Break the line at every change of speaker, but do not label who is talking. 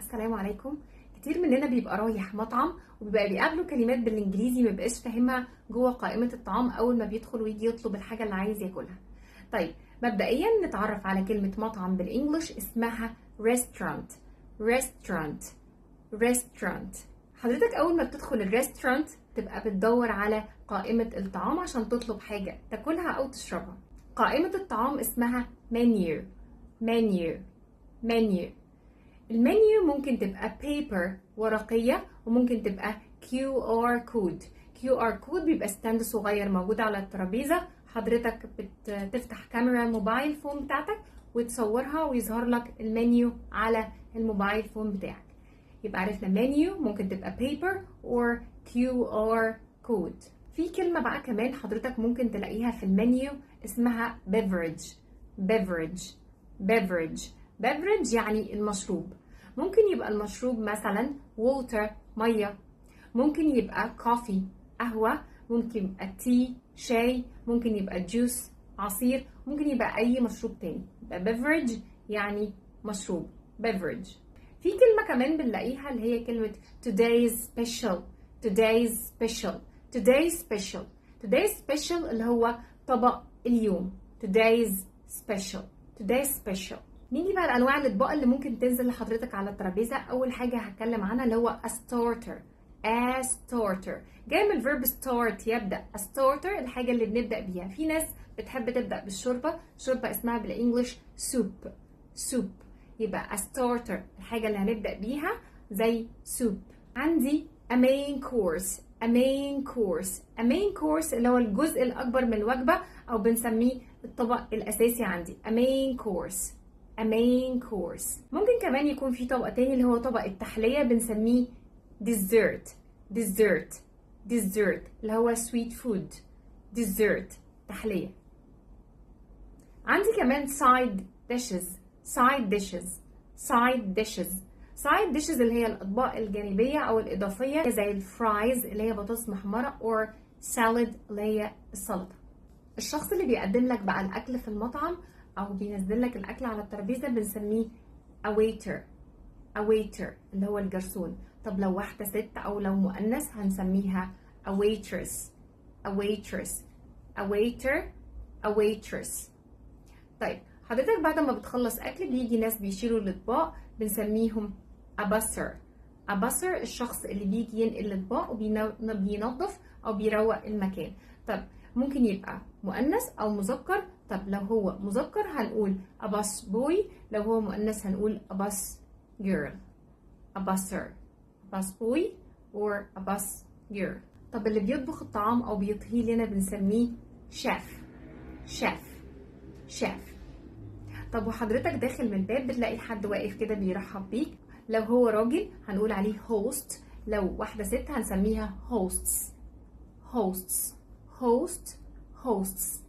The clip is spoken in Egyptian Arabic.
السلام عليكم. كتير مننا بيبقى رايح مطعم وبيبقى بيقابله كلمات بالانجليزي ما بيبقاش فاهمها جوه قائمة الطعام اول ما بيدخل ويجي يطلب الحاجة اللي عايز ياكلها. طيب مبدئيا نتعرف على كلمة مطعم بال English اسمها restaurant. restaurant restaurant. حضرتك اول ما بتدخل ال restaurant تبقى بتدور على قائمة الطعام عشان تطلب حاجة تاكلها او تشربها. قائمة الطعام اسمها menu menu menu. ال menu ممكن تبقى paper ورقية، وممكن تبقى QR code. QR code بيبقى stand صغير موجود على الترابيزة، حضرتك بتفتح كاميرا ال mobile phone بتاعتك وتصورها ويظهر لك المنيو على ال mobile phone بتاعك. يبقى عرفنا منيو ممكن تبقى paper or QR code. في كلمة بقى كمان حضرتك ممكن تلاقيها في المنيو اسمها beverage. beverage beverage beverage يعني المشروب. ممكن يبقى المشروب مثلا water مية، ممكن يبقى coffee قهوة، ممكن يبقى tea شاي، ممكن يبقى juice عصير، ممكن يبقى أي مشروب تاني. يبقى beverage يعني مشروب beverage. في كلمة كمان بنلاقيها اللي هي كلمة today's special. today's special today's special today's special اللي هو طبق اليوم. today's special today's special. نيجي بقى لانواع الاطباق اللي ممكن تنزل لحضرتك على الترابيزه. اول حاجه هتكلم عنها اللي هو a starter. a starter جاي من verb start يبدا. a starter الحاجه اللي بنبدا بيها. في ناس بتحب تبدا بالشوربه، شوربه اسمها بال English soup. soup. يبقى a starter الحاجه اللي هنبدا بيها زي soup. عندي a main course. a main course a main course اللي هو الجزء الأكبر من الوجبة أو بنسميه الطبق الأساسي عندي. a main course a main course. ممكن كمان يكون في طبق تاني اللي هو طبق التحلية بنسميه dessert. dessert dessert اللي هو sweet food. dessert تحلية. عندي كمان side dishes. side dishes side dishes side dishes اللي هي الأطباق الجانبية أو الإضافية زي ال fries اللي هي بطاطس محمرة or salad اللي هي السلطة. الشخص اللي بيقدم لك بقى الأكل في المطعم أو بينزل لك الأكل على الترابيزة بنسميه a waiter. a waiter اللي هو الجرسون. طب لو واحدة ست أو لو مؤنث هنسميها a waitress. a waitress a waiter a waitress. طيب حضرتك بعد ما بتخلص أكل بيجي ناس بيشيلوا الأطباق بنسميهم a busser. a busser الشخص اللي بيجي ينقل الأطباق وبينظف أو بيروق المكان. طب ممكن يبقى مؤنث أو مذكر. طب لو هو مذكر هنقول a bus boy، لو هو مؤنث هنقول a bus girl. a busser، bus boy or a bus girl. طب اللي بيطبخ الطعام أو بيطهيه لنا بنسميه chef. chef chef. طب وحضرتك داخل من الباب بتلاقي حد واقف كده بيرحب بيك، لو هو راجل هنقول عليه host، لو واحدة ست هنسميها hosts. hosts host hosts.